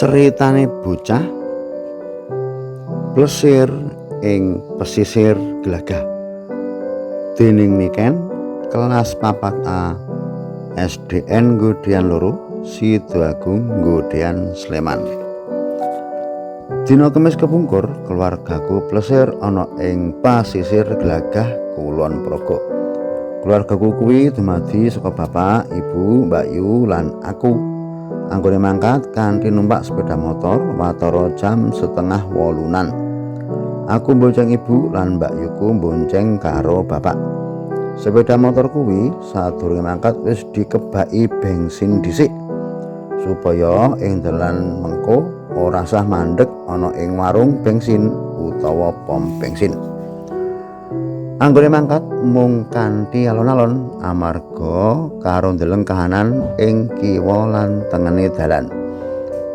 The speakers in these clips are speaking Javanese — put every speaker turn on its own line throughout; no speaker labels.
Ceritane bocah plesir ing pesisir Glagah dening Niken, kelas 4A SDN Godean 2, Sidoagung, Godean, Sleman. Dina Kemis kepungkur, keluargaku plesir ana ing pasisir Glagah, Kulon Progo. Keluargaku kuwi dumadi saka bapak, ibu, mbakyu lan aku. Anggone mangkat kanthi numpak sepeda motor watara jam 7.30-an. Aku bonceng ibu lan mbakyuku bonceng karo bapak. Sepeda motor kuwi sadurunge mangkat wis dikebaki bensin dhisik supaya ing dalan mengko ora sah mandek ana ing warung bensin utawa pom bensin. Anggone mangkat mung kanthi alon-alon amarga karo ndeleng kahanan ing kiwa lan tengene dalan.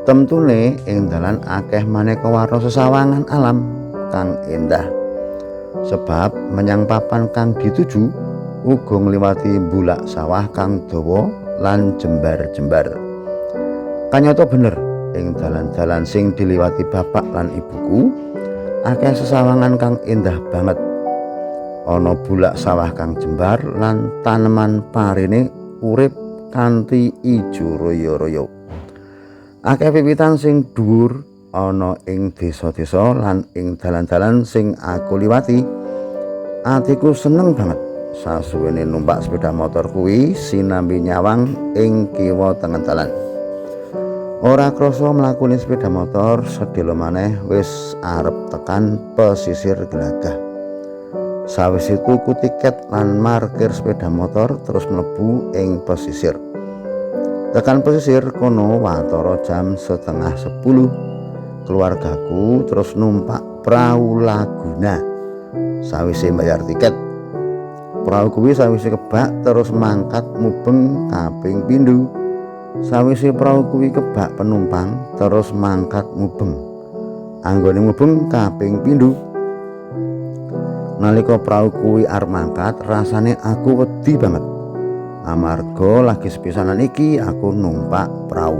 Temtune ing dalan akeh maneka warna sesawangan alam kang endah. Sebab menyang papan kang dituju uga ngliwati bulak sawah kang dawa lan jembar-jembar. Kanyata bener, ing dalan-dalan sing diliwati bapak lan ibuku akeh sesawangan kang endah banget. Ana bulak sawah kang jembar lan taneman parine urip kanthi ijo royo-royo. Akeh wiwitan sing dhuwur ana ing desa-desa lan ing dalan-dalan sing aku liwati. Atiku seneng banget sasuwene numpak sepeda motor kuwi sinambi nyawang ing kiwa tengen dalan. Ora krasa mlakune sepeda motor sedhela maneh wis arep tekan pesisir Glagah. Sawise tuku tiket lan markir sepeda motor terus mlebu ing pesisir. Tekan pesisir kono watara jam 9.30. Keluargaku terus numpak prau Laguna. Sawise bayar tiket, prau kuwi sawise kebak terus mangkat mubeng kaping pindho. Sawise prau kuwi kebak penumpang terus mangkat mubeng. Anggone mubeng kaping pindho, nalika prau kuwi arep mangkat, rasane aku wedi banget. Amarga lagi sepisanan iki aku numpak prau.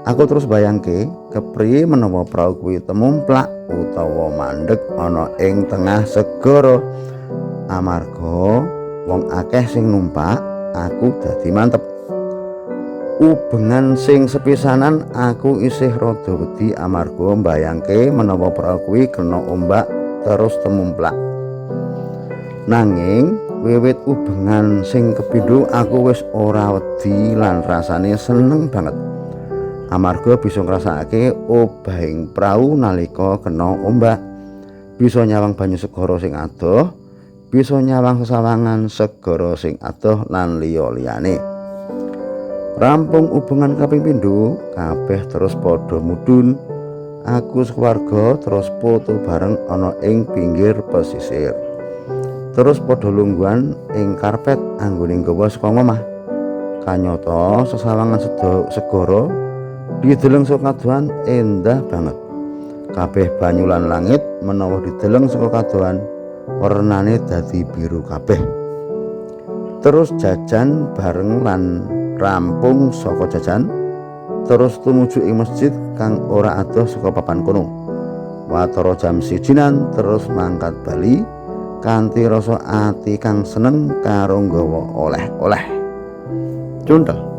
Aku terus bayangke kepriye menawa prau kuwi temumplak utawa mandeg ana ing tengah segara. Amarga wong akeh sing numpak, aku dadi mantep. Ubengan sing sepisanan aku isih rada wedi amarga mbayangke menawa prau kuwi kena ombak terus temumplak. Nanging wiwit ubengan sing kepindho aku wis ora wedi lan rasane seneng banget. Amarga bisa ngrasakake obahing prau nalika kena ombak, bisa nyawang banyu segara sing adoh, bisa nyawang sesawangan segara sing adoh lan liya-liyane. Rampung ubengan kaping pindho, kabeh terus padha mudhun. Aku sekeluarga terus foto bareng ana ing pinggir pesisir. Terus padha lungguhan ing karpet anggone nggawa saka omah. Kanyata sesawangan segara dideleng saka kadohan endah banget. Kabeh banyu lan langit menawa dideleng saka kadohan wernane dadi biru kabeh. Terus jajan bareng lan rampung saka jajan terus tumuju ing masjid kang ora adoh saka papan kono. Watara jam 1-an terus mangkat bali kanthi rasa ati kang seneng karo nggawa oleh-oleh. Cuntel.